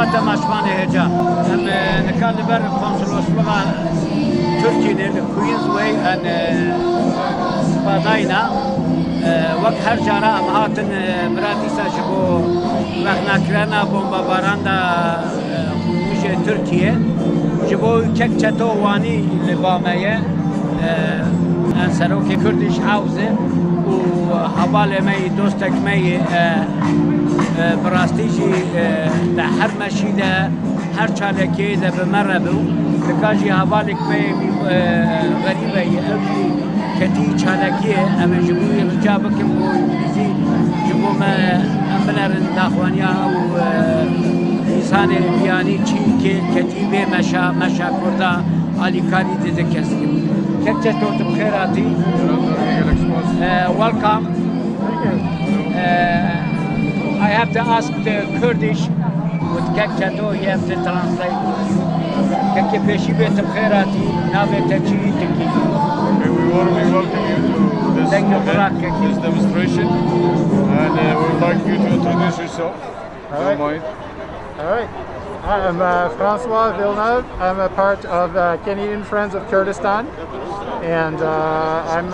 Merhaba temaşvanê hêja. Em nika li ber konsolosluğa Tirkiyê li Queensway en Spadina wek her cara em hatin bira dîsa ji bo rexnekirina bombebaranda xwînmijê Tirkiye ji bo kek Çeto Wanî li ba me ye en serokê Kurdish House û hevalê me yî dostek me yî bi rastî jî di her meşî de her çalekiyê de bi me re bû nika jî hevalek me yê xerîbe yî ew jî ketî çalekiyê em ê ji bo wî rica bikin bo îngilîzî ji bo me em binerin daxwaniya ew însanê biyanî çî kê ketî vê meşa meşa Kurda alîkarî dide kesî. Kek Çeto tu bi xêr hatî. Welcome. I have to ask the Kurdish with Kek Çeto, he have to translate with you. Kekê pêşî bê tu bi xêr hatî, navê te çi tu kî? Okay, we warmly welcome you to this Thank you, event, Burak. this demonstration, and we would like you to introduce yourself. All Don't right. mind. All right. I'm Francois Villeneuve. I'm a part of Canadian Friends of Kurdistan, and I'm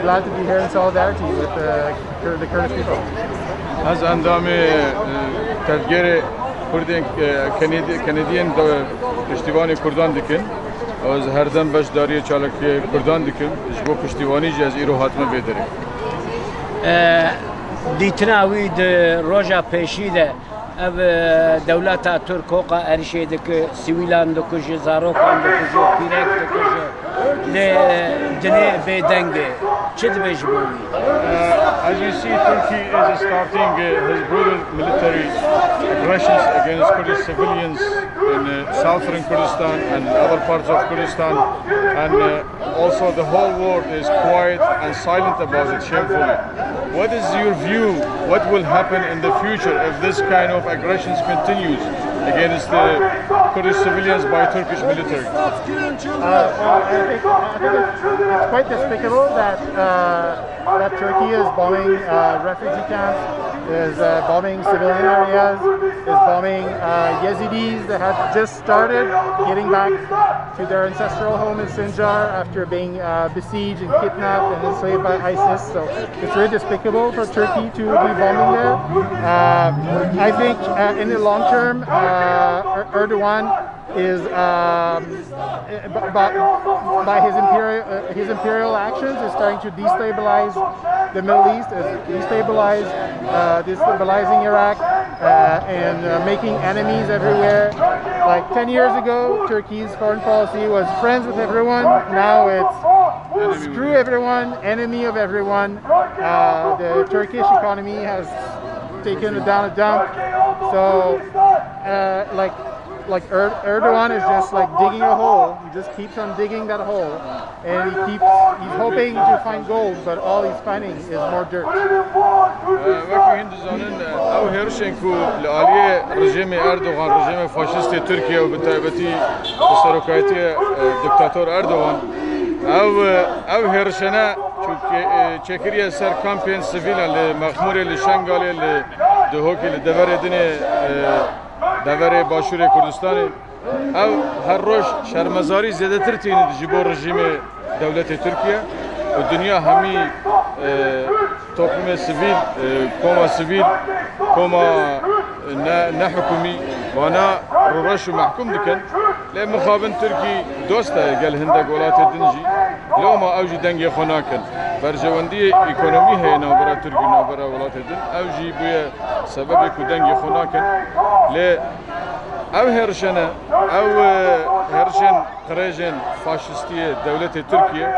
glad to be here in solidarity with the Kurdish people. Ez endamê tevgerê Kurdên Kenediyên piştîvanê Kurdan dikin. Ez herdem beşdariyê çalakiyê Kurdan dikim. Ji bo piştîvanî jî ez îro hatime vê derê. Dîtina wî di roja pêşî de ev dewleta Türk hoqa êrişê dike, sivîlan dikuje, zarokan dikuje, pîrek dikuje. Lê dinê bêdengê. Çi dibê ji bo wî? As you see, Turkey is starting his brutal military aggressions against Kurdish civilians in southern Kurdistan and other parts of Kurdistan, and also the whole world is quiet and silent about it, shamefully. What is your view? What will happen in the future if this kind of aggressions continues against the Kurdish civilians by Turkish military? Well, I think it's quite despicable that Turkey is bombing refugee camps, is bombing civilian areas, is bombing Yazidis that have just started getting back to their ancestral home in Sinjar after being besieged and kidnapped and enslaved by ISIS. So it's really despicable for Turkey to be bombing there. I think in the long term, Erdogan is by his imperial actions is starting to destabilize the Middle East, is destabilizing Iraq and making enemies everywhere. Like 10 years ago, Turkey's foreign policy was friends with everyone. Now it's screw everyone, enemy of everyone. The Turkish economy has taken a down a dump. So, like Erdogan is just like digging a hole. He just keeps on digging that hole, and he's hoping to find gold, but all he's finding is more dirt. Wekî hûn dizanin ew hêrişên ku li aliyê rejîmê Erdogan, rejîmê faşîstê Tirkiye û bi taybetî bi serokayetiya diktator Erdogan ew ew hêrişene çêkiriye ser kampên sivîlan li Mexmûrê, li Şengalê, li Duhokê, li deverê dinê deverê Başûrê Kurdistanê ew her roj şermezarî zêdetir tîne ji bo rejîmê dewletê Tirkiye û dünya hemî toplumê sivîl, koma sivîl, koma ne hikûmî vana rûreş û mehkûm dikin. Lê mixabin Tirkî dost e gel hindek welatê din jî loma ew jî dengê xwe nakin. Berjewendiyê ekonomî heye navbera Tirkî navbera welatê din ew jî bûye sebebê ku dengê xwe nakin. Lê ew hêrişene ew hêrişên qirêjên faşîstiyê dewletê Tirkiye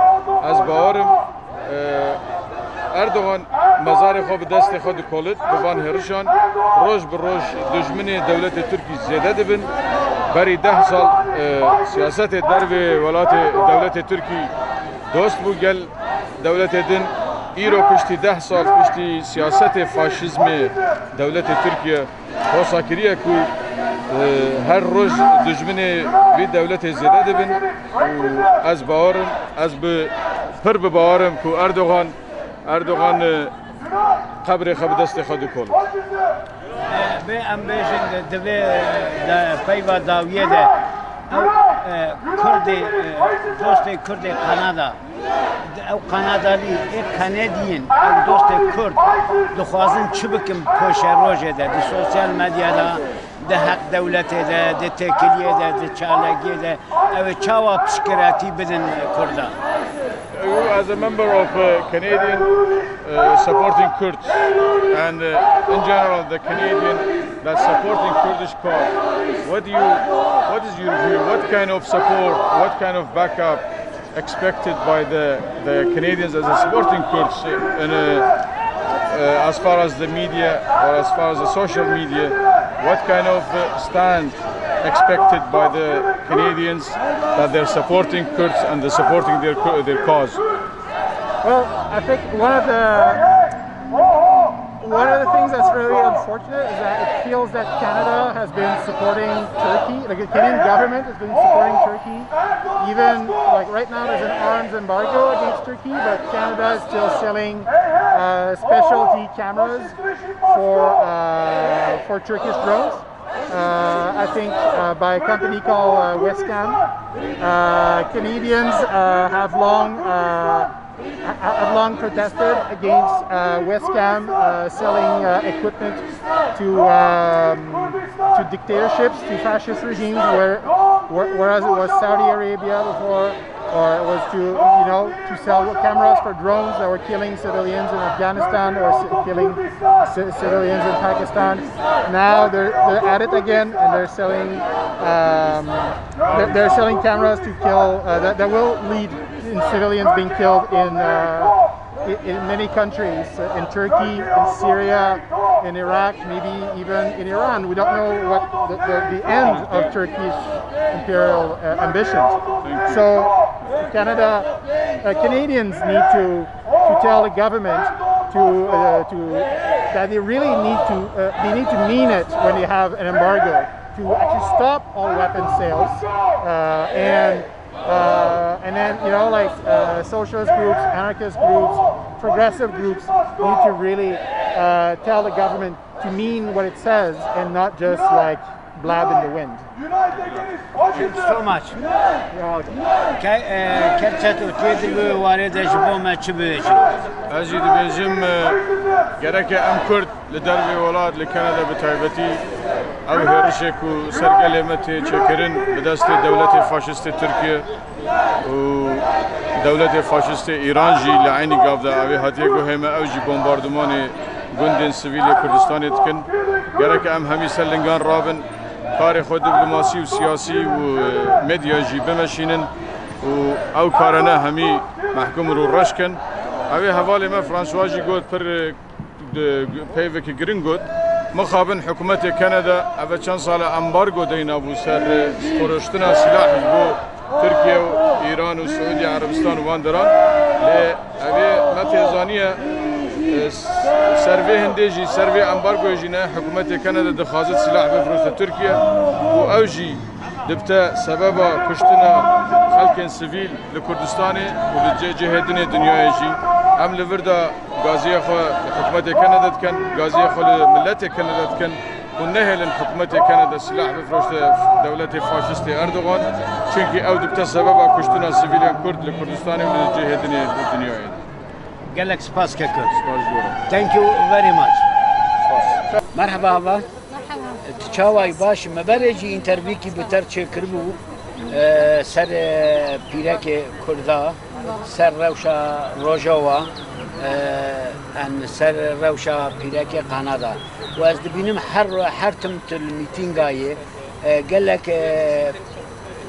ez bawerim Erdogan mezarê xwe bi destê xwe dikolit bi van hêrişan roj bi roj dijminê dewletê Tirkî zêde dibin. Berî 10 sal siyasetê dervê welatê dewletê Tirkî dost bû gel dewletê din îro piştî 10 sal piştî siyasetê faşîzmê dewletê Tirkiye hosa kiriye ku her roj dijminê vî dewletê zêde dibin û ez bawerim ez bi pir bi bawerim ku Erdogan Erdogan قەبرێ خە bi destê xwe dikolin. Bê em bêjin divê peyva dawiyê de ew Kurdê dostê Kurdê Kanada ew Kanadalî ê Kanediyên ew dostê Kurd dixwazin çi bikin pêşerojê de di sosyal medyada di heq dewletê de di têkiliyê de di çalekiyê de ew ê çawa pişkiretî bidin Kurda. You as a member of Canadian supporting Kurds and in general the Canadian that's supporting Kurdish cause, what is your view? What kind of support, what kind of backup expected by the Canadians as a supporting Kurds in as far as the media or as far as the social media, what kind of stand expected by the Canadians that they're supporting Kurds and they're supporting their cause? Well, I think one of the things that's really unfortunate is that it feels that Canada has been supporting Turkey, like the Canadian government has been supporting Turkey. Even like right now, there's an arms embargo against Turkey, but Canada is still selling specialty cameras for Turkish drones. I think by a company called Wescam. Canadians have long protested against Wescam selling equipment to dictatorships, to fascist regimes, whereas it was Saudi Arabia before, or it was to you know to sell cameras for drones that were killing civilians in Afghanistan or killing civilians in Pakistan. Now they're at it again, and they're selling cameras to kill that will lead in civilians being killed in many countries, in Turkey, in Syria, in Iraq, maybe even in Iran. We don't know what the end of Turkey's imperial ambitions. So Canada, Canadians need to tell the government to that they need to mean it when they have an embargo to actually stop all weapon sales and then like socialist groups, anarchist groups, progressive groups need to really tell the government to mean what it says and not just like blab in the wind. So much. Kek Çeto tu yê di vê warê de ji bo me çi bibêjî? Ez jî dibêjim gereke em Kurd li dervê welat li Kanada bi taybetî ew hêrişê ku ser gelê me tê çêkirin bi destê dewletê faşistê Tirkiye û dewletê faşistê Îran jî li eynî gav de evê hatiye guhê me ew jî bombardımanê gundên sivîlê Kurdistanê dikin gereke em hemî ser lingan rabin karê xwe diplomasî û siyasî û medya jî bimeşînin û ew karene hemî mehkûm rû reşkin evê hevalê me François jî got pir peyvekî giring got mixabin hikûmetê Kanada ev çend sal embargo deynabû ser firoştina silah ji bo Tirkiye û Îran û Siûdiya Erebistan û wan deran lê evê me têzaniye ser vê hindê jî ser vê embargoyê jî ne hikûmetê Kanada dixwazit silah bifroşe Tirkiye û ew jî dibte sebeba kuştina xelkên sivîl li Kurdistanê û li cihê dinê dinyayê jî em li vir da gaziya xwe li hikûmetê Kanada dikin gaziya xwe li milletê Kanada dikin û nehêlin hikûmetê Kanada silah bifroşte dewletê faşistê Erdogan çünkü ew dibte sebeba kuştina sivîlên Kurd li Kurdistanê û li cihê dinê dinyayê. Gelek spas keko. Spas ji we. Thank you very much. Spas. Merhaba hava. Merhaba. Tu çawayî baş me berê jî interviewkî bi te çêkiribû ser pîrekê Kurda ser rewşa Rojava en ser rewşa pîrekê Kanada û ez dibînim her tim tu li mîtîngayê gelek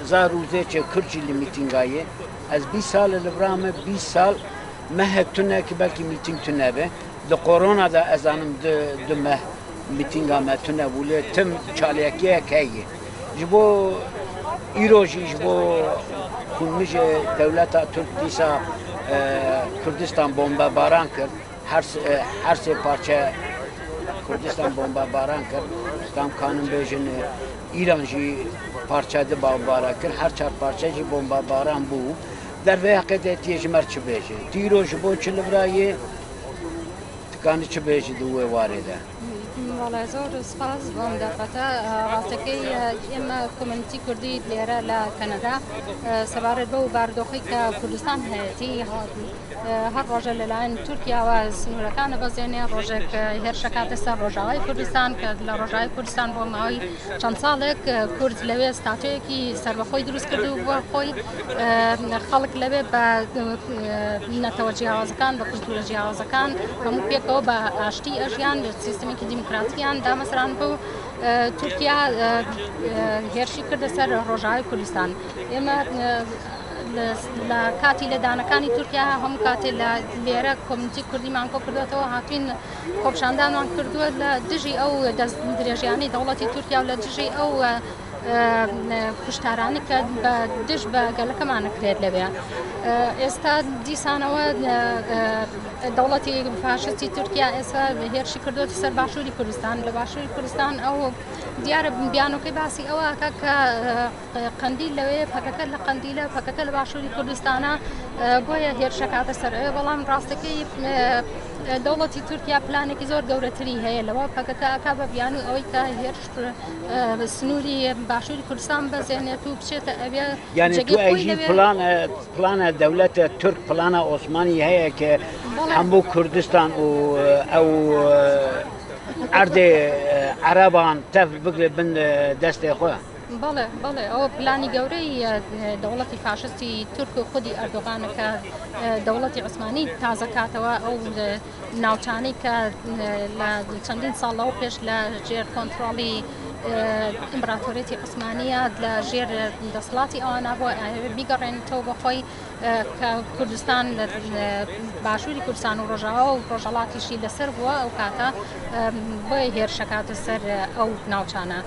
zar û zêçê Kurd jî li mîtîngayê ez 20 sal li vira me 20 sal mehek tune ki belkî mîtîng tune be di korona da ez zanim du meh mîtînga me tune bû lê tim çalakiyek heye ji bo îro jî ji bo xûnmijê dewleta Türk dîsa Kurdistan bombebaran kir her sê parçe Kurdistan bombebaran kir tam kanin bêjin İran jî parçe di bombebaran kir her çar parçe jî bombebaran bû dervê heqê de tiyê ji mer çi bêje tu îro ji bo çi li virayê tu دکانی چ بێژی دووێ وارێ ده؟ وەڵێ زۆر سپاس بۆ ئەم دەرفەتە. ڕاستەکەی ئێمە community کوردی لێرە لە کەنەدا سەبارەت بەو بارودۆخی کە کوردستان هەیەتی، هەر ڕۆژە لەلایەن تورکیاوە سنوورەکانە بەزێنێ، ڕۆژێک هێرشەکاتە سەر ڕۆژاوای کوردستان کە لە ڕۆژاوای کوردستان بۆ ماوەی چەند ساڵێک کورد لەوێ ستاتۆیەکی سەربەخۆی دروست کرد و بۆ خۆی خەڵک لەوێ بە نەتەوە جیاوازەکان، بە کولتوورە جیاوازەکان هەموو پێکەوە بە ئاشتی ئەژیان، سیستمێکی دیموکراتیان دامەزران بوو. تورکیا هێرشی کردە سەر ڕۆژاوای کوردستان. ئێمە لە کاتی لێدانەکانی تورکیا هەموو کاتێ لە لێرە community کوردیمان کۆ کردوێتەوە، هاتوین خۆپیشاندانمان کردووە لە دژی ئەو دەست درێژیانەی دەوڵەتی تورکیا و لە دژی ئەو کوشتارانی کە بە دژ بە گەلەکەمان نەکرێت لەوێ. ئێستا دیسانەوە دەوڵەتی فاشستی تورکیا ئێستا هێرشی کردوێتە سەر باشووری کوردستان. لە باشووری کوردستان ئەو دیارە بیانۆکەی باسی ئەوە کە قەندیل لەوێ، پەکەکە لە قەندیلە، پەکەکە لە باشووری کوردستانە، بۆیە هێرشەکاتە سەر ئەوێ. بەڵام ڕاستەکەی دەوڵەتی تورکیا پلانێکی زۆر گەورەتری هەیە لەوە. پەکەکە ئەکا بە بیانوو ئەوەی کە هێرش سنووری باشووری کوردستان بەزێنێت و بچێتە ئەوێ. یعنی تو ئەیژی پلان پلانە دەولەتە تورک، پلانە ئۆسمانی هەیە کە هەموو کوردستان و ئەو ئەردێ عەرەبان تەف بگرێ بن دەستێ خۆیان. بەڵێ بەڵێ، ئەوە پلانی گەورەی دەوڵەتی فاشستی تورک و خودی ئەردۆغانە کە دەوڵەتی عوسمانی تازە کاتەوە، ئەو ناوچانەی کە لە چەندین ساڵەوە پێش لە ژێر کۆنترۆڵی ئیمپراتۆریەتی عوسمانیە، لە ژێر دەسەڵاتی ئەوانە بۆ بیگەڕێنێتەوە بۆ خۆی، کە کوردستان، باشووری کوردستان و ڕۆژاوا و ڕۆژهەڵاتیشی لەسەر بووە ئەو کاتە، بۆیە هێرشەکاتە سەر ئەو ناوچانە.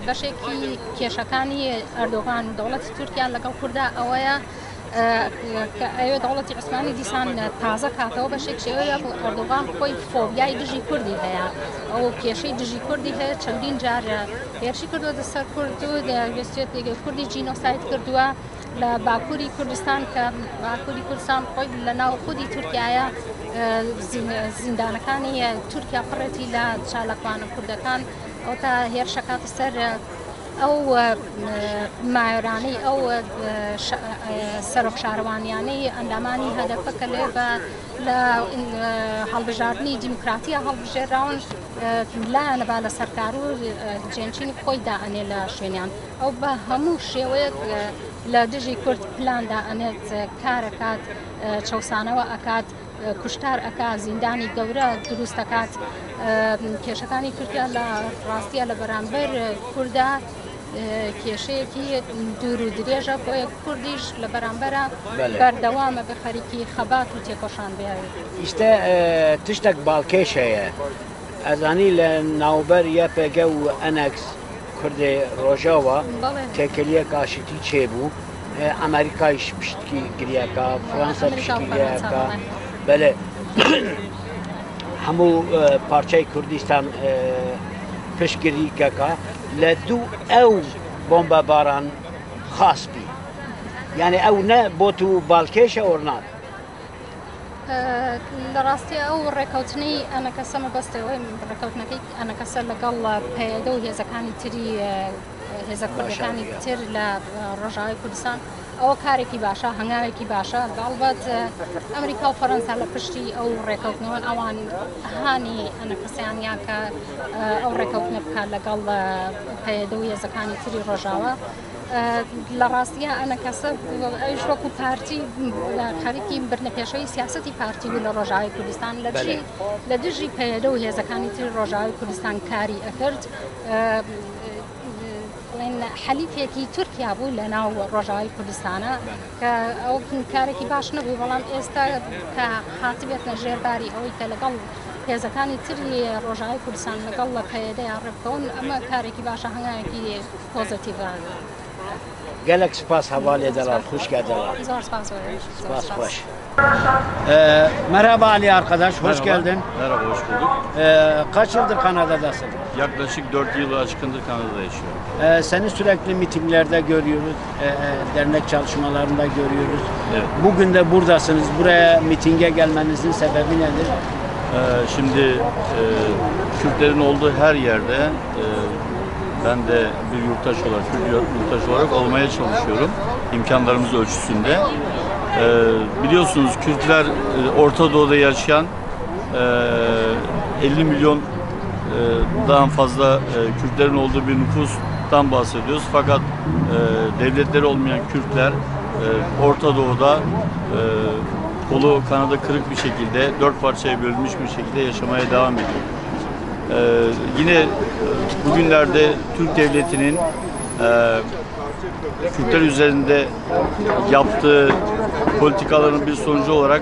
بەشێکی کێشەکانی ئەردۆغان و دەوڵەتی تورکیا لەگەڵ کووردا ئەوەیە کە ئەوێ دەوڵەتی عوسمانی دیسان تازە کاتەوە. بەشێک شێوەیە ئەردۆغان خۆی فۆبیای دژی کوردی هەیە، ئەو کێشەی دژی کوردی هەیە، چەندین جار هێرشی کردووە سەر کورد و کوردی جینۆساید کردووە لە باکووری کوردستان، کە باکووری کوردستان خۆی لە ناو خودی تورکایە، زیندانەکانی تورکیا پڕێتی لە چالاکوانە کوردەکان. ئەو تا هێرشەکاتە سەر ئەو مایۆرانەی، ئەو سەرۆک شارەوانیانەی ئەندامانی هەدەپە کە لێ بە لە هەڵبژاردنی دیموکراتیە هەڵبژێراون، لایەنە با لە سەرکار و جێنشینی خۆی دائەنێ لە شوێنیان. ئەو بە هەموو شێوەیەک لە دژی کورد پلاندا ئەنێت، کارەکات، چەسانەوە ئەکات، کوشتار ئەکا، زیندانی گەورە دروست دەکات. کێشەکانی تورکیا لە ڕاستیە لە بەرامبەر کووردا کێشەیەکی دوور و درێژە، بۆیە کوردیش لە بەرامبەرە بەردەوامە بە خەریکی خەبات و تێکۆشان بێ. ئیستا تشتێک باڵکێش هەیە، ئەزانی لە ناوبەر یەپەگە و ئەنەکس کوردێ ڕۆژاوە تێکەلیە کاشتی چێ بوو، ئەمریکایش پشتکی گریاکە، فرەنسا پشتگیریەکە، بەلێ هەموو پارچەی کوردستان پشتگیریکەکە لە دوو ئەو بۆمبە باران خاص بی. یعنی ئەو نە بۆ تو باڵکێشە ئۆرنات؟ لە ڕاستی ئەو ڕێکەوتنەی ئەنەکەسە، مەبەستەوەی ڕێکەوتنەکەی ئەنەکەسە لەگەڵ پەیەدە و هێزەکانی تری، هێزە کوردەکانی تر لە ڕۆژاوای کوردستان، ئەوە کارێکی باشە، هەنگاوێکی باشە. باڵبەت ئەمریکا و فەرەنسا لە پشتی ئەو ڕێکەوتنەوەن، ئەوان هانی ئەنەکەسیان یا کە ئەو ڕێکەوتنە بکات لەگەڵ پەیەدە و هێزەکانی تری ڕۆژاوا. لە ڕاستیە ئەنەکەسە ئەویش وەکو پارتی خەریکی بردنە پێشەوەی سیاستی پارتی بوو لە ڕۆژاوای کوردستان، لە دژی پەیەدە و هێزەکانی تری ڕۆژاوای کوردستان کاری ئەکرد. حەلیفێکی تورکیا بوو لە ناو ڕۆژاوای کوردستانە کە ئەو کارێکی باش نەبوو. بەڵام ئێستا کە هاتبێتە ژێرباری ئەوەی کە لەگەڵ هێزەکانی تری ڕۆژاوای کوردستان، لەگەڵ لە پەیەدەیان ڕێبکەون، ئەمە کارێکی باشە، هەنگاوێکی پۆزیتیڤە. گەلک سپاس هەواڵێ دەڵال، خوشکە دەڵال. زۆر سپاس. سپاس، خۆش. Merhaba Ali arkadaş, hoş geldin. Merhaba, hoş bulduk. Kaç yıldır Kanada'dasın? Yaklaşık 4 yılı aşkındır Kanada'da yaşıyorum. Seni sürekli mitinglerde görüyoruz, dernek çalışmalarında görüyoruz. Evet. Bugün de buradasınız. Buraya mitinge gelmenizin sebebi nedir? Şimdi Kürtlerin olduğu her yerde ben de bir yurttaş olarak, Kürt yurttaş olarak olmaya çalışıyorum. İmkanlarımız ölçüsünde. Biliyorsunuz Kürtler Orta Doğu'da yaşayan 50 milyondan fazla Kürtlerin olduğu bir nüfustan bahsediyoruz. Fakat devletleri olmayan Kürtler Orta Doğu'da kolu kanadı kırık bir şekilde, 4 parçaya bölünmüş bir şekilde yaşamaya devam ediyor. Yine bugünlerde Türk devletinin Kürtler üzerinde yaptığı politikaların bir sonucu olarak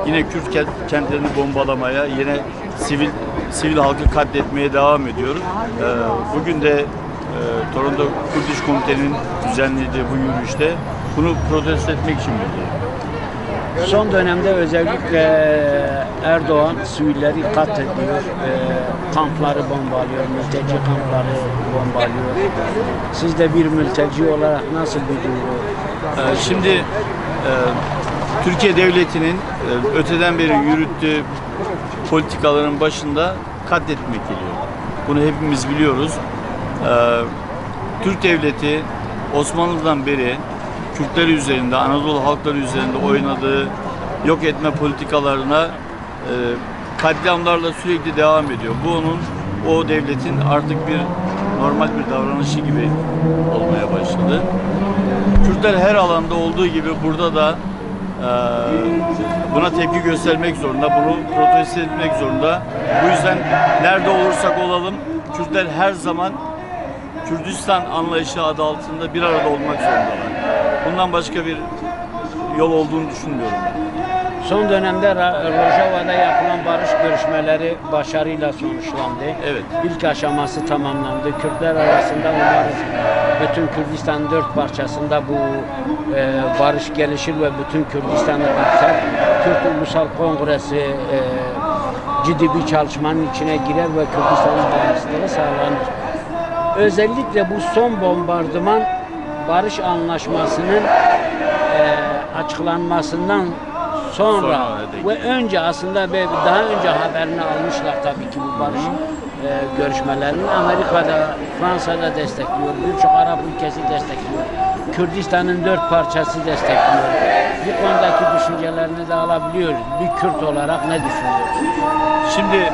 yine Kürt kentlerini bombalamaya, yine sivil halkı katletmeye devam ediyor. Bugün de Toronto Kurdish Komite'nin düzenlediği bu yürüyüşte bunu protesto etmek için buradayım. Son dönemde özellikle Erdoğan sivilleri katlediyor, kampları bombalıyor, mülteci kampları bombalıyor. Siz de bir mülteci olarak nasıl bir duygu? Şimdi Türkiye Devleti'nin öteden beri yürüttüğü politikaların başında katletmek geliyor. Bunu hepimiz biliyoruz. Türk Devleti Osmanlı'dan beri Kürtler üzerinde, Anadolu halkları üzerinde oynadığı yok etme politikalarına katliamlarla sürekli devam ediyor. Bu o devletin artık bir normal bir davranışı gibi olmaya başladı. Kürtler her alanda olduğu gibi burada da buna tepki göstermek zorunda, bunu protesto etmek zorunda. Bu yüzden nerede olursak olalım Kürtler her zaman Kürdistan anlayışı adı altında bir arada olmak zorundalar. Bundan başka bir yol olduğunu düşünmüyorum ben. Son dönemde Rojava'da yapılan barış görüşmeleri başarıyla sonuçlandı. Evet. İlk aşaması tamamlandı. Kürtler arasında umarız bütün Kürdistan'ın 4 parçasında bu barış gelişir ve bütün Kürdistan'ı kapsar. Kürt Ulusal Kongresi ciddi bir çalışmanın içine girer ve Kürdistan'ın bağımsızlığı sağlanır. Özellikle bu son bombardıman barış anlaşmasının açıklanmasından sonra ve önce aslında daha önce haberini almışlar tabii ki bu barış görüşmelerini. Amerika'da, Fransa'da destekliyor, birçok Arap ülkesi destekliyor, Kürdistan'ın 4 parçası destekliyor. Bu konudaki düşüncelerini de alabiliyoruz. Bir Kürt olarak ne düşünüyorsunuz? Şimdi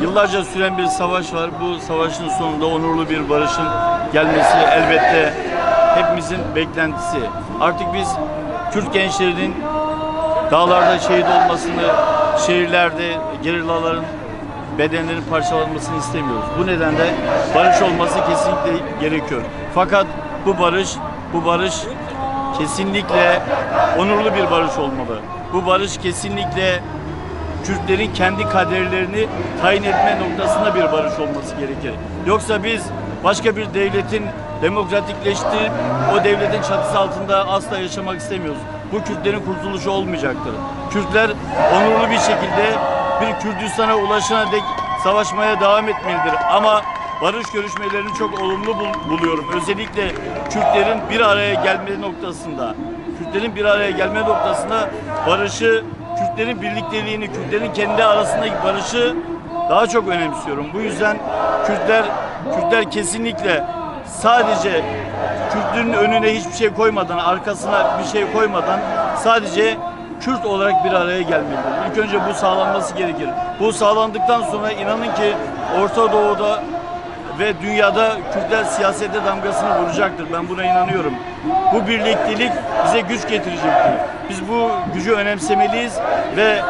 yıllarca süren bir savaş var. Bu savaşın sonunda onurlu bir barışın gelmesi elbette hepimizin beklentisi. Artık biz Kürt gençlerinin dağlarda şehit olmasını, şehirlerde gerillaların bedenlerinin parçalanmasını istemiyoruz. Bu nedenle barış olması kesinlikle gerekiyor. Fakat bu barış kesinlikle onurlu bir barış olmalı. Bu barış kesinlikle Kürtlerin kendi kaderlerini tayin etme noktasında bir barış olması gerekir. Yoksa biz başka bir devletin demokratikleştirip o devletin çatısı altında asla yaşamak istemiyoruz. Bu Kürtlerin kurtuluşu olmayacaktır. Kürtler onurlu bir şekilde bir Kürdistan'a ulaşana dek savaşmaya devam etmelidir. Ama barış görüşmelerini çok olumlu buluyorum. Özellikle Kürtlerin bir araya gelme noktasında, Kürtlerin bir araya gelme noktasında barışı, Kürtlerin birlikteliğini, Kürtlerin kendi arasındaki barışı daha çok önemsiyorum. Bu yüzden Kürtler kesinlikle sadece Kürtlüğün önüne hiçbir şey koymadan, arkasına bir şey koymadan sadece Kürt olarak bir araya gelmelidir. İlk önce bu sağlanması gerekir. Bu sağlandıktan sonra inanın ki Orta Doğu'da ve dünyada Kürtler siyasete damgasını vuracaktır. Ben buna inanıyorum. Bu birliktelik bize güç getirecektir. Biz bu gücü önemsemeliyiz ve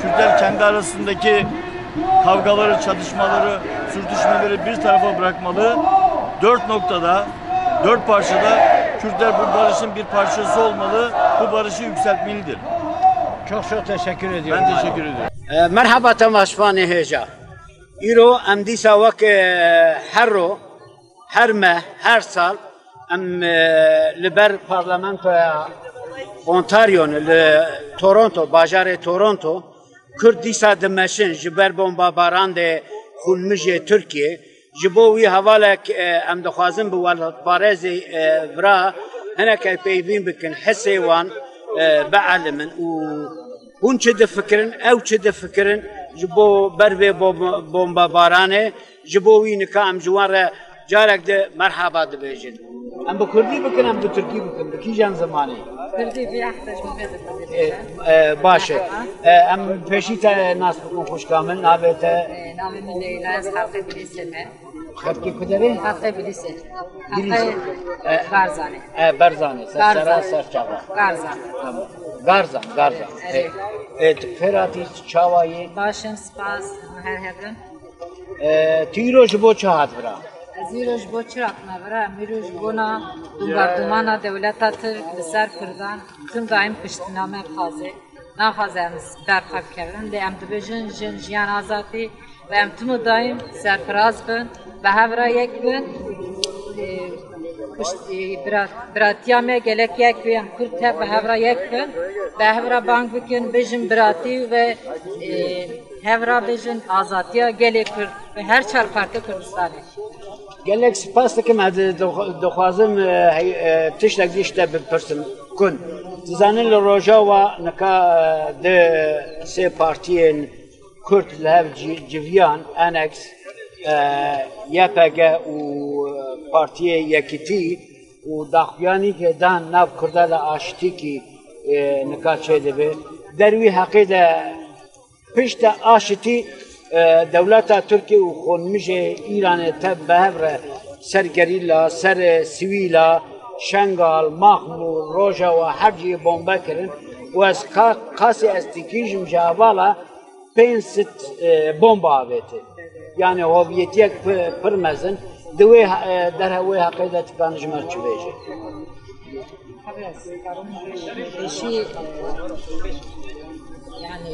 Kürtler kendi arasındaki kavgaları, çatışmaları, sürtüşmeleri bir tarafa bırakmalı. 4 noktada, 4 parçada Kürtler bu barışın bir parçası olmalı, bu barışı yükseltmelidir. Çok çok teşekkür ediyorum. Ben teşekkür ediyorum. Merhaba temaşvani heja. İro em dîsa wek her ro, her meh, her sal em li ber parlamentoya Ontario li Toronto, bajarê Toronto, Kurd dîsa dimeşin ji ber bombebarandê xûnmijê Tirkiyê. Ji bo wî hevalek em dixwazin bi welatparêzê vira hinekê peyvîn bikin, hisê wan bielimin û hûn çi difikirin, ew çi difikirin ji bo ber vê bombebaranê, ji bo wî nika em ji wan re carek di merhaba dibêjin. Em bi Kurdî bikin, em bi Tirkî bikin, bi kîjan zimanê? Kurdî bî ehte ji min bê di Kurdî. Baş e. Em pêşî te nas bikin xwişka min, navê te? Navê min Leyla, ez xelkê Bilîsê me. Xelkê ku derê? Xelkê Bilîsê. Xelkê Barzanê. Berzanê, ser sera ser çava. Garzan. Garzan, Garzan. Tu xêr hatî, tu çawa yî? Baş im, spas, em her hebin. Tu îro ji bo çi hat vira? Ez îro ji bo çi hatime vira? Em îro ji bona bombardûmana dewleta Tirk li ser Kurdan tim daîm kuştina me dixwaze. Naxwaze em ber xwe bikevin lê em dibêjin jin jiyan azadî ve em tim û daîm serfiraz bin, bi hev re yek bin. Biratiya me gelek yek bê, em Kurd tev bi hev re yek bin, bi hev re bang bikin, bêjin biratî ve hev re bêjin azadiya gelê Kurd ve her çar parçe Kurdistanê. Gelek spas dikim, ez dixwazim tiştek jî ji te bipirsim. Kun, dizanin li Rojava nika di sê partiyên Kurd li hev civiyan, Annex, YPG û Partiyê Yekîtî û daxuyanî ke dan nav Kurda de aşitîkî nika çêdibe. Der wî heqê de pişte aşitî dewleta Tirkiye û xonmijê Îranê tev bi hev re ser gerîla, ser siwîla, Şengal, Maxmûr, Rojava her cihê bombe kirin û ez qasê ez tîkîjim ji hevala pênc sit bomba avêtin. Yani hoviyetiyek pir mezin di wê derhe wê heqê de tikan ji me çi bêje. Pêşî yani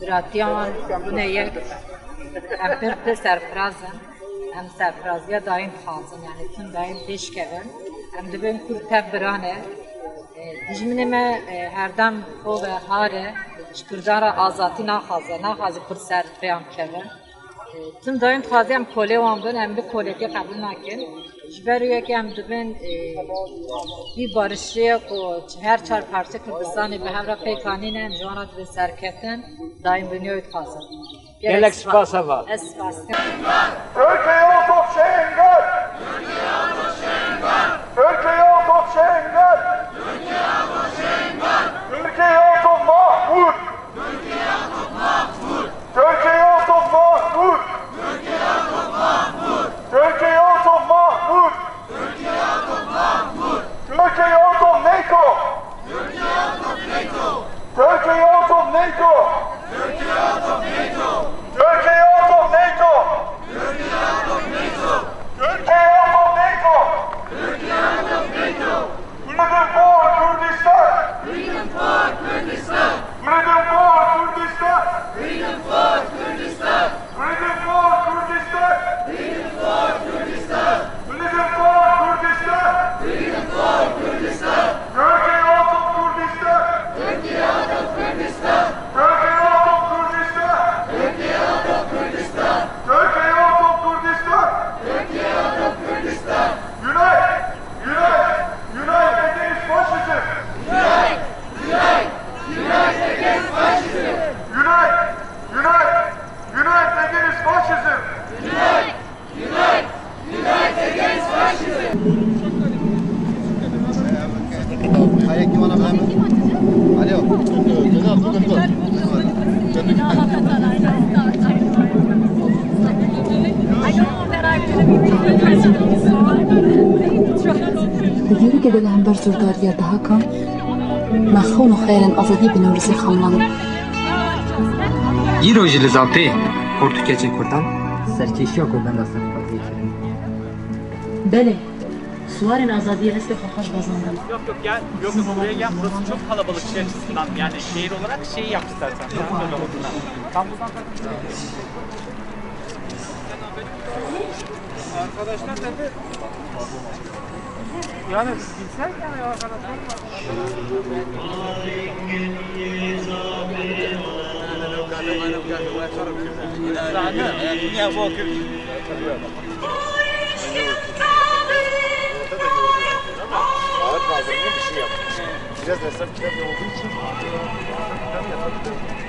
biratiya wan bûne yek em pir pir serfiraz in. Em serfiraziya daîm dixwazin yani tim daîm pêş kevin. Em dibin Kurd tev biran e. Dijminê me herdem xwe ve har e. Ji Kurdan re azadî naxwaze, naxwaze Kurd ser pêyan bikevin. Tim daîm dixwaze em kolê wan bin, em bi kolêtê qebûl nakin. Ji ber wê yekê em dibin vî barişê ku her çar parçe Kurdistanê bi hev re pêk anîne, em ji wan re dibin serketin, daîm binyayê dixwazin. Gelek spas heval. Ez spas dikim. Türkiye out of Şengal! Türkiye out of Şengal! Türkiye out of Mahmur! Türkiye out of Mahmur! Türkiye out of Mahmur! Türkiye out of NATO! Türkiye out of NATO! Türkiye out of NATO! Türkiye out of NATO! Freedom for Kurdistan! Freedom for Kurdistan! Freedom for Kurdistan! Freedom for Kurdistan! Freedom for Kurdistan! Freedom for Kurdistan! Freedom for Kurdistan! Freedom for Kurdistan! Turkey out of Kurdistan! Turkey out of Kurdistan! Turkey out of Kurdistan! Turkey out of Kurdistan! Turkey out of Kurdistan! Turkey out of Kurdistan! Unite! Unite! Unite against fascism! Unite! Unite! Unite against fascism! Unite! Unite! Unite against fascism! Unite! Unite! Unite against fascism! Alo. Di dîrokê de li hember zordariya dehakan me xewn û xeyalên azadiyê bi Newrozê xemlandin. Îro jî li Zapê xort û keçên Kurdan serkêşiya govenda serxwaziyê kirin. Belê, siwarên azadiyê hestê xwe xweş bazandin. Yok yok gel. Yok yok buraya gel. Burası çok kalabalık şey açısından. Yani şehir olarak şeyi yap istersen. Tam buradan. Arkadaşlar dedi. Yani bilsek yani arkadaşlar. Ağır kaldırımlı bir şey yapmış. Biraz hesap kitap olduğu için kitap yapabilir.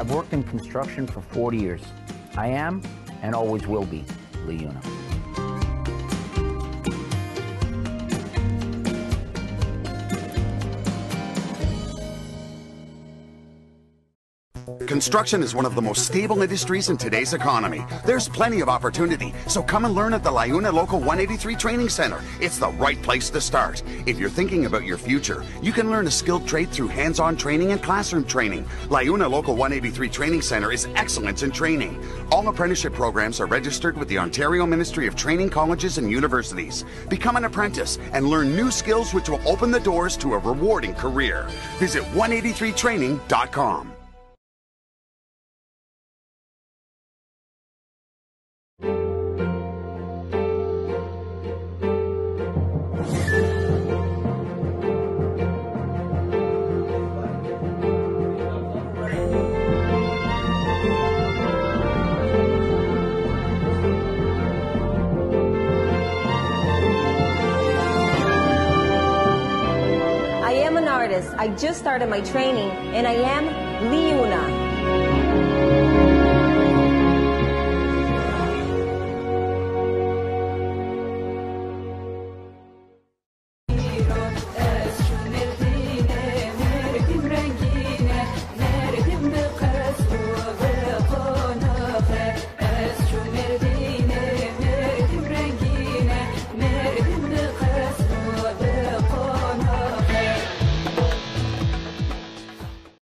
I've worked in construction for 40 years. I am and always will be LiUNA. Construction is one of the most stable industries in today's economy. There's plenty of opportunity, so come and learn at the LiUNA Local 183 Training Center. It's the right place to start. If you're thinking about your future, you can learn a skilled trade through hands-on training and classroom training. LiUNA Local 183 Training Center is excellence in training. All apprenticeship programs are registered with the Ontario Ministry of Training Colleges and Universities. Become an apprentice and learn new skills which will open the doors to a rewarding career. Visit 183training.com. I am an artist. I just started my training and I am LiUNA.